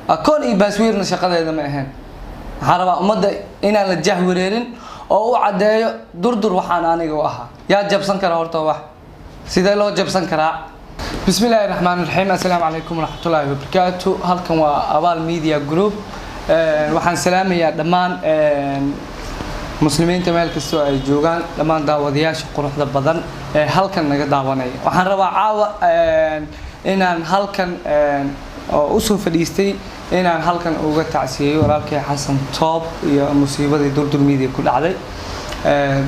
Akoon iyo baaswiirna shaqadeeda ma ahayn. Waxaan rabaa ummadda inaan la jahwareerin oo u caddeeyo Durdur waxaan aniga u ahaa. Yaa jabsan kara horta? Wax sidee loo jabsan karaa? Bismi illaahi raxmaan raxiim. Assalaamu calaykum waraxmatullaahi wabarakaatu. Halkan waa Abaal Media Group. Waxaan salaamayaa dhammaan muslimiinta meel kastoo ay joogaan, dhammaan daawadayaasha quruxda badan ee halkan naga daawanaya. Waxaan rabaa caawa inaan halkan oo usoo fadhiistay inaan halkan uga tacsiyeeyo walaalkay Xasan Toob iyo musiibadii Durdur Media ku dhacday.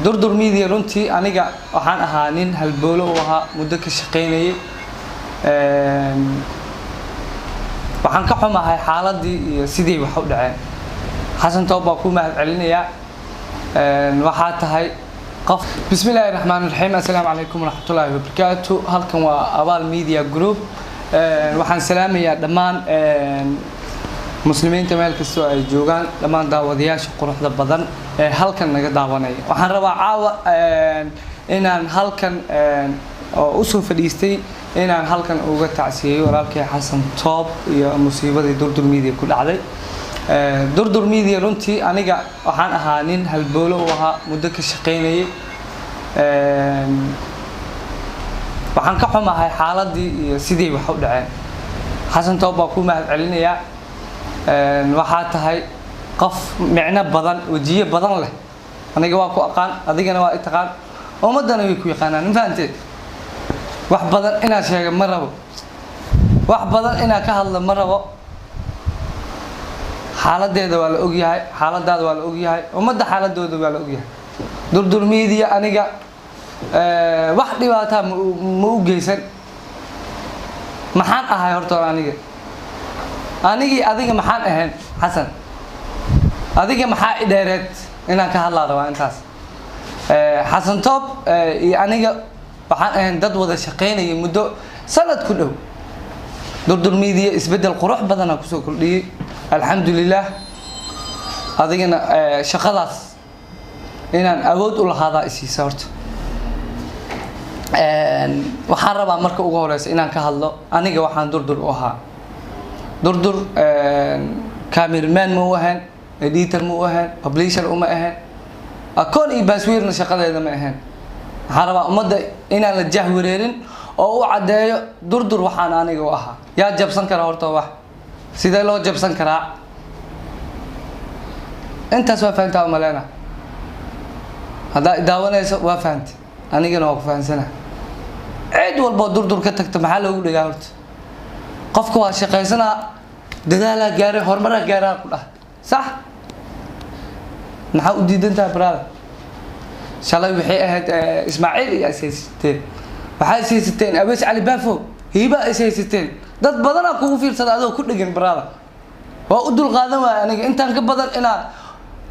Durdur Media runtii aniga waxaan ahaa nin halboolo u ahaa, muddo ka shaqaynayay. Waxaan ka xumahay xaaladii iyo sidii wax u dhaceen. Xasan Toob baa ku mahad celinayaa. Waxaa tahay qof. Bismi illaahi raxmaan raxiim. Assalaamu calaykum waraxmatullaahi wabarakaatu. Halkan waa Abaal Media Group. Waxaan salaamayaa dhammaan muslimiinta meel kastoo ay joogaan, dhammaan daawadayaasha quruxda badan ee halkan naga daawanaya. Waxaan rabaa caawa inaan halkan oo usoo fadhiistay inaan halkan uga tacsiyeeyo walaalkay Xasan Toob iyo musiibadii Durdur Media ku dhacday. Durdur Media runtii aniga waxaan ahaa nin halboolo u ahaa, muddo ka shaqaynayay. Waxaan ka xumahay xaaladii iyo sidii wax u dhaceen. Xasan Toob baa ku mahad celinayaa. Waxaa tahay qof micno badan, wejiyo badan leh. Aniga waa ku aqaan, adigana waa i taqaan, ummaddana way ku yaqaanaan. Ma fahanteed? Wax badan inaad sheega ma rabo, wax badan inaad ka hadla ma rabo. Xaaladeeda waa la ogyahay, xaaladaada waa la ogyahay, ummadda xaaladooda waa la ogyahay. Durdur Media aniga wax dhibaataa ma u geysan. Maxaan ahay horta aniga? Anigii adiga maxaan ahayn? Xasan, adiga maxaa i dheereed? Inaan ka hadlaa rabaa intaas. Xasan Toob iyo aniga waxaan ahayn dad wada shaqaynaya muddo sanad ku dhow. Durdur Media isbeddel qurux badanaa kusoo kordhiyey, alxamdulilah. Adigana shaqadaas inaan awood u lahaadaa isiisa. Horta waxaan rabaa marka ugu horeysa inaan ka hadlo aniga waxaan Durdur u ahaa. Durdur cameraman ma u ahayn, editor ma u ahayn, publisher uma ahayn, akoon iyo baaswiirna shaqadeeda ma ahayn. Waxaan rabaa ummadda inaan la jahwareerin oo u caddeeyo Durdur waxaan aniga u ahaa. Yaa jabsan kara horta? Wax sidee loo jabsan karaa? Intaas waa fahantaa umaleyna. Haddaa daawanayso waa fahantay, anigana waa ku fahansana. Cid walboo Durdur ka tagta maxaa loogu dhigaa horta? Qofka waa shaqaysanaa, dadaalaa gaaray, horumaraa gaaraa ku dhah, sax? Maxaa u diidan tahay, brother? Shalay waxay ahayd Ismaaciil iyo is haysateen, waxaa is haysateen Aweys Cali Baafo, hiibaa is haysateen. Dad badanaa kugu fiirsada adoo ku dhegan, brother. Waa u dul qaadan waaya aniga intaan ka badan inaa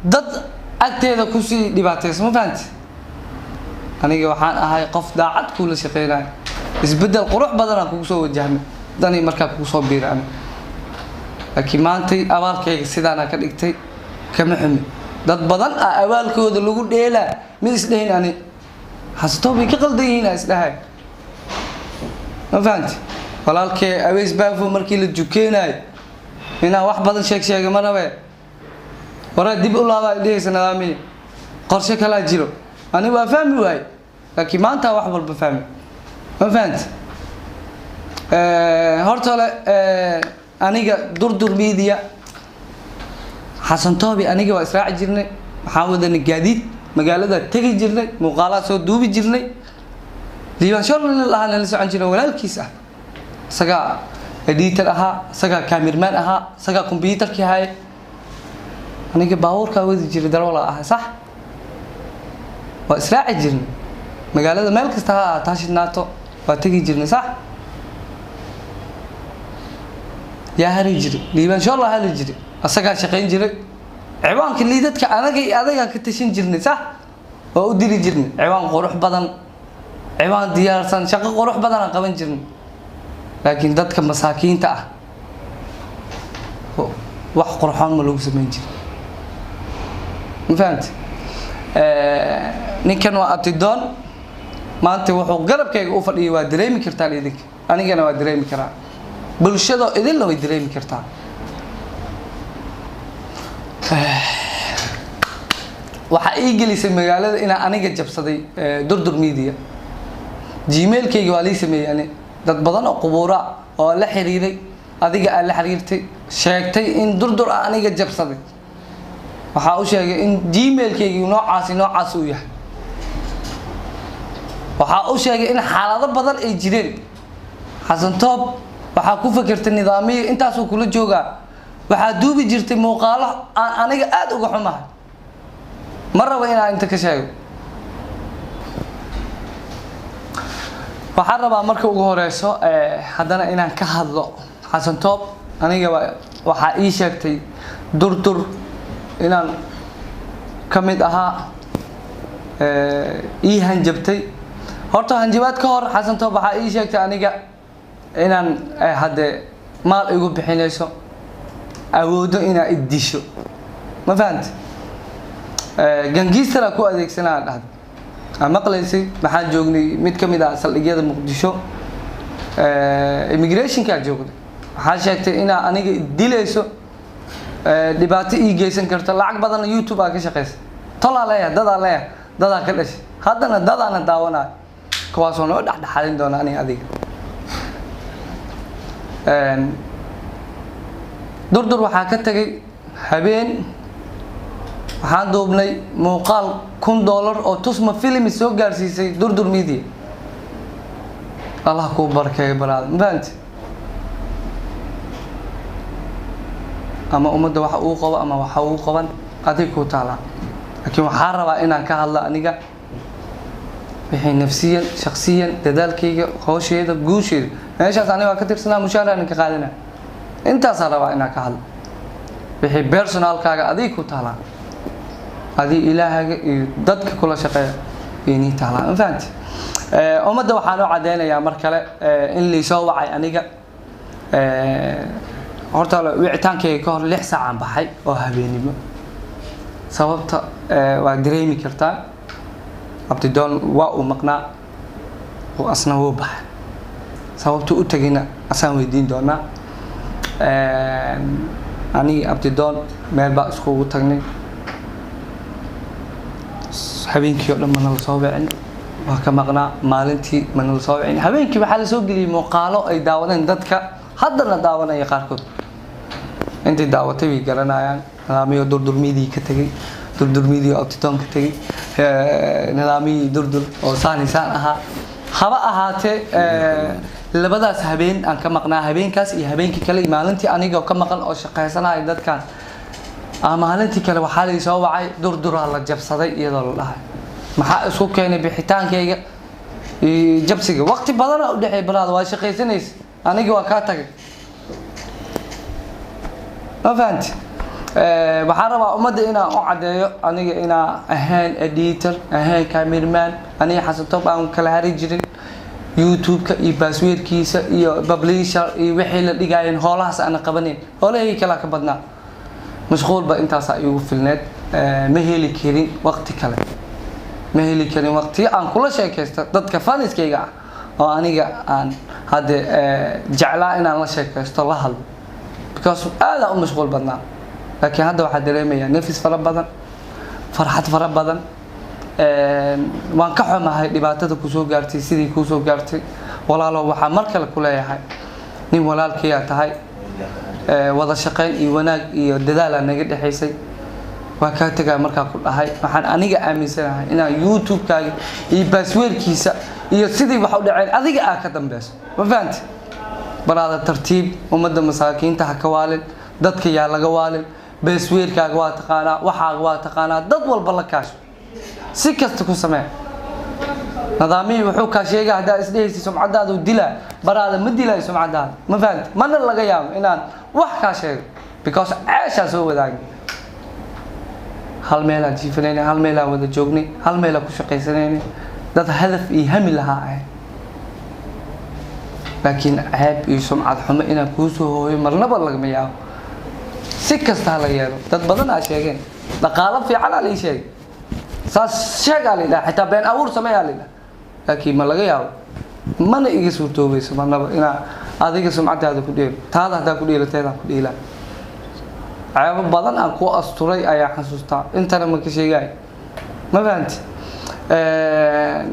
dad agteeda kusii dhibaatayso. Ma fahanti? Aniga waxaan ahay qof daacad kuula shaqeynayo. Isbeddel qurux badanaa kugu soo wajahmay dani markaa kugu soo biiray aniga, laakiin maantay abaalkayga sidaanaa ka dhigtay. Kama xumi. Dad badan ah abaalkooda lagu dheelaa mid isdhehin ani xasatoo bay ka qaldan yihiin aa isdhahay. Ma fahanti? Walaalkee Aweys Baafo markii la jukeenaayo, inaan wax badan sheeg sheega ma rabe. Waraa dib u laabaa dhehaysa nidaamiye, qorshe kalaa jiro. Ani waa fahmi waaye, laakiin maanta wax walba fahmi. Ma fahanti? Horta hole aniga Durdur Media Xasan Toobi aniga waa israaci jirnay. Waxaan wadanay gaadiid, magaalada tegi jirnay, muuqaalaa soo duubi jirnay. Liibaan shorlin lahaa nala socon jirnay, walaalkiis ah. Isagaa editor ahaa, isagaa cameraman ahaa, isagaa computerkii haye. Aniga baabuurkaa wadi jiray, darawala ahaa, sax? Waa israaci jirnay magaalada meel kasta ha ahaato, ha shidnaato, waa tegi jirnay, sax? Yaa hari jiray? Liibaan sholla hari jiray, asagaa shaqayn jiray. Ciwaanka liidadka anaga iyo adagaa ka tashan jirnay, sax? Waa u diri jirnay ciwaan qurux badan, ciwaan diyaarsan, shaqo qurux badan aan qaban jirnay. Laakiin dadka masaakiinta ah wax qurxoon ma lagu samayn jiray. Ma fahamti? Ninkan waa abtidoon. Maanta wuxuu garabkayga u fadhiyay waa dareemi kartaan idinka, anigana waa dareemi karaa, bulshadoo idinna way dareemi kartaa. Waxaa ii gelisay magaalada inaan aniga jabsaday Durdur Media. Gmailkayga waa lii sameeyey ani. Dad badan oo qubuura oo la xiriiray adiga, aad la xiriirtay, sheegtay in Durdur ah aniga jabsaday. Waxaa u sheegay in gmailkaygi noocaasi noocaas uu yahay. Waxaa u sheegay in xaalado badan ay jireen. Xasan Toob, waxaa ku fikirtay nidaamiya intaasuu kula joogaa. Waxaa duubi jirtay muuqaalo aan aniga aada uga xumahay, ma rabo inaan inta ka sheego. Waxaan rabaa marka ugu horeyso haddana inaan ka hadlo Xasan Toob. Aniga waxaa ii sheegtay Durdur inaan ka mid ahaa, ii hanjabtay. Horta hanjabaad ka hor, Xasan Toob, waxaa ii sheegtay aniga inaan haddee maal igu bixinayso, awooddo inaa i disho. Ma fahanti? Gangistara ku adeegsanaa dhahda aa maqlaysay. Maxaan joognay mid ka mid ah saldhigyada Muqdisho, immigrationkaa joognay. Waxaa sheegtay inaa aniga dilayso, dhibaato ii geysan karto, lacag badanna YouTube aa ka shaqeysa. Tolaa leeyahay, dadaa leeyahay, dadaa ka dhashay, haddana dadaana daawanayo, kuwaasoo noo dhexdhexaadin doona aniga adiga. Durdur waxaa ka tagay habeen waxaan duubnay muuqaal $1000 oo Tusma Filmi soo gaarsiisay Durdur Media. Allah kuu barakeeyo baraada. Ma fahanti? Ama ummadda waxa uu qabo ama waxa uu qaban adig kuu taalaa, laakiin waxaa rabaa inaan ka hadlo aniga wixii nafsiyan, shaksiyan, dadaalkayga, howsheeda, guusheeda. Meeshaas aniga waa ka tirsanaa, mushaaraan ka qaadana. Intaasaa rabaa inaan ka hadlo. Wixii personalkaaga adig ku taalaa, adii ilaahaaga iyo dadka kula shaqeeya inii taalaa. Ma fahanti? Ummadda waxaan u caddeynayaa mar kale in liisoo wacay aniga. Horta wicitaankayga ka hor 6 saacaan baxay oo habeenimo. Sababta waa dareemi kartaa. Abdidoon waa uu maqnaa oo asna wuu baxay. Sababta u tegayna asaan weydiin doonaa. Anigi Abdidoon meel baa iskugu tagnay. Habeenkii oo dhan mana la soo wicin, waa ka maqnaa. Maalintii mana la soo wicin. Habeenkii waxaa la soo geliyey muuqaalo ay daawadeen dadka haddana daawanaya qaarkood. Intay daawatay way garanayaan. Nidaamiyo Durdur Media ka tegay, Durdur Media oo Abtidoon ka tegay, nidaamiyii Durdur oo saan iyo saan ahaa. Haba ahaatee, labadaas habeen aan ka maqnaa, habeenkaas iyo habeenkii kale iyo maalintii anigoo ka maqan oo shaqaysanaya dadkan, maalintii kale waxaa la soo wacay Durduraa la jabsaday iyadoo la dhahay. Maxaa isku keenay bixitaankayga iyo jabsiga? Waqti badanaa u dhexeey baraada, waa shaqaysanaysa, aniga waa kaa tagay. Ma fahanti? Waxaan rabaa ummadda inaan u caddeeyo aniga inaan ahayn editor, ahayn cameraman. Aniga Xasan Toob aan kala hari jirin YouTube-ka iyo passwordkiisa iyo publisher iyo wixii la dhigaayeen. Hoolahaas aana qabanayn, hoolahayga kalaa ka badnaa. Mashquulba intaasaa iigu filneed. Ma heli karin waqti kale, ma heli karin waqti aan kula sheekaysto dadka faniskayga ah oo aniga aan hadde jeclaa inaan la sheekaysto, la hadlo, because aadaan u mashquul badnaa. Laakiin hadda waxaa dareemayaa nafis fara badan, farxad fara badan. Waan ka xumahay dhibaatada kusoo gaartay, sidii kuusoo gaartay. Walaalo, waxaa mar kale ku leeyahay nin walaalkayaa tahay. Wada shaqayn iyo wanaag iyo dadaalaa naga dhexaysay. Waa kaa tegaa markaa ku dhahay. Waxaan aniga aaminsanahay inaan YouTube-kaaga iyo passwordkiisa iyo sidii wax u dhaceen adiga aa ka dambeyso. Ma fahanti baraada? Tartiib, ummadda masaakiinta ha ka waalin, dadka yaa laga waalin. Passwordkaaga waa taqaanaa, waxaaga waa taqaanaa. Dad walba la kaasho, si kasta ku samee. Nidaamihii wuxuu kaa sheegay haddaa isdhehaysa sumcadaada u dilaa, baraada ma dilaayo sumcadaada. Ma fahanti? Mana laga yaabo inaan wax kaa sheego because ceeshaa soo wadaagay. Hal meelaan jiifanaynay, hal meelaan wada joognay, hal meelaan ku shaqaysanaynay. Dad hadaf iyo hami lahaa ahayd. Laakiin ceeb iyo sumcad xumo inaan kuusoo hooyo marnaba lagama yaabo, si kasta ha la yeelo. Dad badan aa sheegeen, dhaqaalo fiican aa lii sheegay, saas sheeg aa la yidhaha, xitaa been abuur samey aa la yidhaha. Laakiin ma laga yaabo, mana iga suurtoobayso marnaba inaa adiga sumcadaada ku dheelo. Taada haddaa ku dheelo, teedaan ku dheelaa. Ceebo badan aan ku asturay ayaa xasuustaa, intana ma ka sheegay, ma fahanti?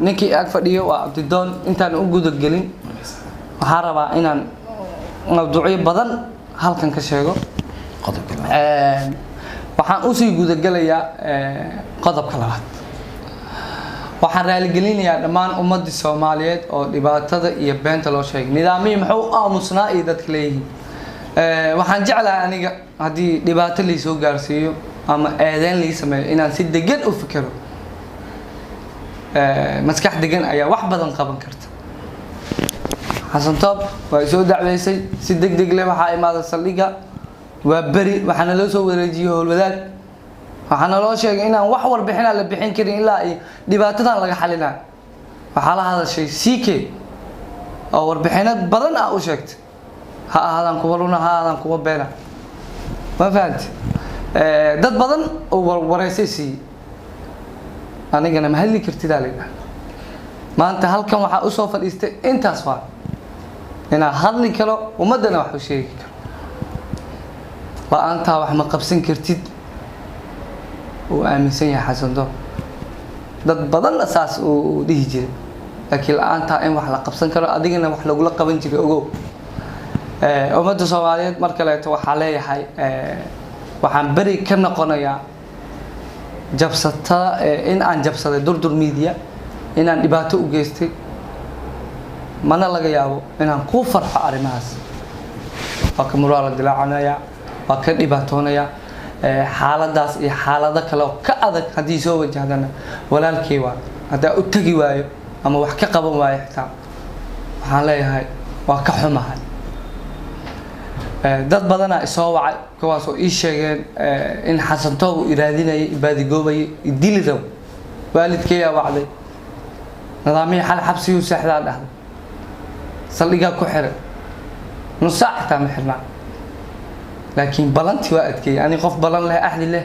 Ninkii ag fadhiyo waa Abdidoon. Intaan u gudagelin, waxaan rabaa inaan mawduucyo badan halkan ka sheego. Qodobka labaad. Waxaan usii gudagelayaa qodobka labaad. Waxaan raaligelinayaa dhammaan ummadii Soomaaliyeed oo dhibaatada iyo beenta loo sheegay. Nidaamihii muxuu u aamusnaa iyo dadka leeyihiin. Waxaan jeclahay aniga haddii dhibaato laisoo gaarsiiyo ama eedeyn lai sameeyo inaan si degan u fikero. Maskax degan ayaa wax badan qaban karta. Xasan Toob waa soo dacweysay si deg deg leh. Waxaa imaaday saldhigga waa beri, waxaana loo soo wareejiyey Howlwadaag. Waxaana loo sheegay inaan wax warbixina la bixin karin ilaa ay dhibaatadan laga xalinayo. Waxaa la hadashay CK oo warbixino badan ah u sheegtay, ha ahaadaan kuwa runa, ha ahaadaan kuwa beena, ma fahanti? Dad badan oo wareysay siiyey, anigana ma hadli kartidaa la yidhaha. Maanta halkan waxaa usoo fadhiistay intaas, waa inaan hadli karo, ummaddana wax u sheegi karo. La-aantaa wax ma qabsan kartid uu aaminsan yahay Xasan Doob. Dad badanna saas uu dhihi jiray, laakiin la-aantaa in wax la qabsan karo, adigana wax lagula qaban jiray. Ogow, ummadda Soomaaliyeed mar kaleeto waxaa leeyahay, waxaan beri ka noqonayaa jabsatada, in aan jabsaday Durdur Media, inaan dhibaato u geystay. Mana laga yaabo inaan ku farxo arrimahaas. Waa ka muraala dilaacanaya, waa ka dhibaatoonaya. Xaaladaas iyo xaalado kale oo ka adag haddii soo wajahdana, walaalkay waa haddaa u tegi waayo ama wax ka qaban waayo xitaa, waxaan leeyahay waa ka xumahay. Dad badanaa isoo wacay, kuwaas oo ii sheegeen in Xasan Toob uu iraadinayay, ibaadigoobayay, idili rabo. Waalidkeeyaa wacday, nidaamihii xal xabsiguu seexdaa dhahday, saldhigaa ku xiray, nus saac xitaa ma xirnaa, laakiin balantii waa adkeeyey. Ani qof balan leh, axdi leh,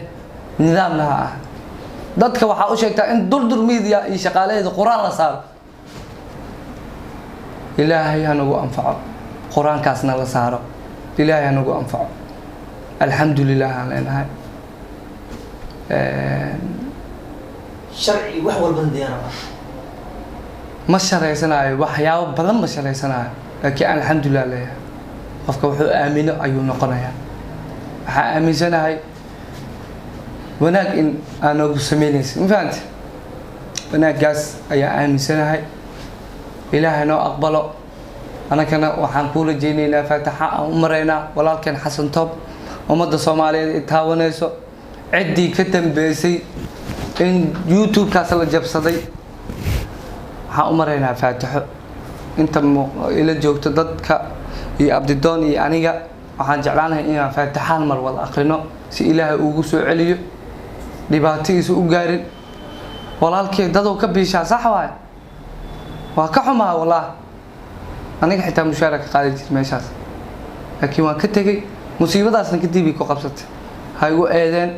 nidaamna ha ah. Dadka waxaa u sheegtaa in Durdur Media iyo shaqaalaheeda Qur-aan la saaro. Ilaahay ha nagu anfaco Qur-aankaasna la saaro, Ilaahay ha nagu anfaco. Alxamdu lilah aan leenahay. Sharci wax walbana diyaar ah. Ma sharaysanayo, waxyaabo badan ma sharaysanayo, laakiin alxamdulilah leeyahay. Qofka wuxuu aamino ayuu noqonayaa. Waxaa aaminsanahay wanaag in aa noogu sameynaysa, ma fahanti? Wanaaggaas ayaa aaminsanahay. Ilaahay noo aqbalo. Anakana waxaan kuu rajaynaynaa, faataxa aan u maraynaa walaalkeen Xasan Toob, ummadda Soomaaliyeed ay taawanayso, ciddii ka dambeysay in YouTube-kaas la jabsaday. Waxaan u maraynaa faatixo. Inta ila joogto dadka iyo Abdidoon iyo aniga, waxaan jeclaanahay inaan faatixaan mar wada akrino si Ilaahay ugu soo celiyo, dhibaatadiisa u gaarin walaalkii. Dadou ka biishaa, sax waay, waa ka xumaa wallaah. Aniga xitaa mushaara ka qaadi jir meeshaas, laakiin waan ka tegey. Musiibadaasna kadib ay ku qabsatay. Ha igu eedeen.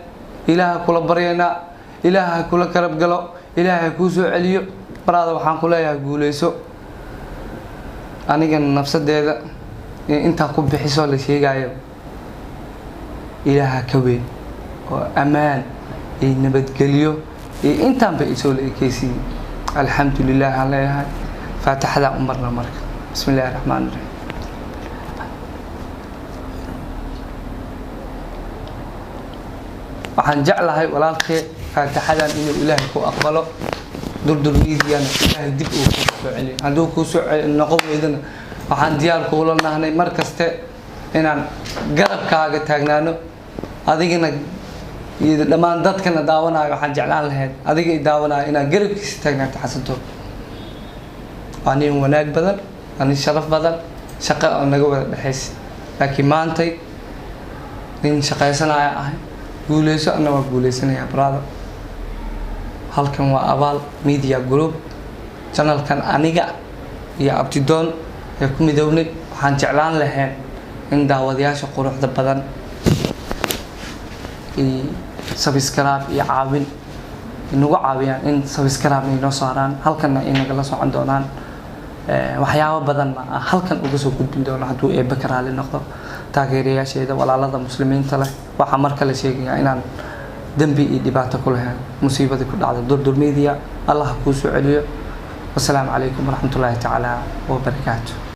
Ilaaha kula baryaynaa, Ilaaha ha kula karab galo, Ilaaha ha kuu soo celiyo. Baraada waxaan ku leeyahay guuleyso. Anigana nafsadeeda iyo intaa ku bixiso la sheegayo, Ilaaha ka weyn oo ammaan iyo nabadgelyo iyo intaanba isoo la ekeysiiyey. Alxamdu lilah aan leeyahay. Faatixadaan u marna marka. Bismi illahi raxmaan raxiim. Waxaan jeclahay walaalkee faatixadan inuu Ilaahay ku aqbalo, Durdur Mediana Ilaahay dib uu kuu soo celiyo. Hadduu kuu soo noqon weydana, waxaan diyaar kuula nahnay mar kaste inaan garabkaaga taagnaano, adigana iyo dhammaan dadkana daawanayo. Waxaan jeclaan lahayd adiga i daawanayo inaad garabkiisa taagnaato. Xasan Toob waa nin wanaag badan, waa nin sharaf badan, shaqo oo naga wada dhexaysa, laakiin maantay nin shaqaysanaya ahay. Guuleyso, anna waa guuleysanayaa brother. Halkan waa Abaal Media Group, channelkan aniga iyo Abtidoon ee ku midownay. Waxaan jeclaan lahayn in daawadayaasha quruxda badan iyo subscribe iyo caawin inagu caawiyaan, in subscribe inoo saaraan, halkanna ay nagala socon doonaan. Waxyaabo badanna aan halkan uga soo gudbin doono hadduu Eebbe ka raali noqdo. Taageerayaasheeda, walaalada muslimiinta leh, waxaa mar kale sheegayaa inaan dembi iyo dhibaato ku lahayn musiibadii ku dhacday Durdur Media. Allah kuu soo celiyo. Wasalaamu calaykum waraxmatullaahi tacaala wabarakaatu.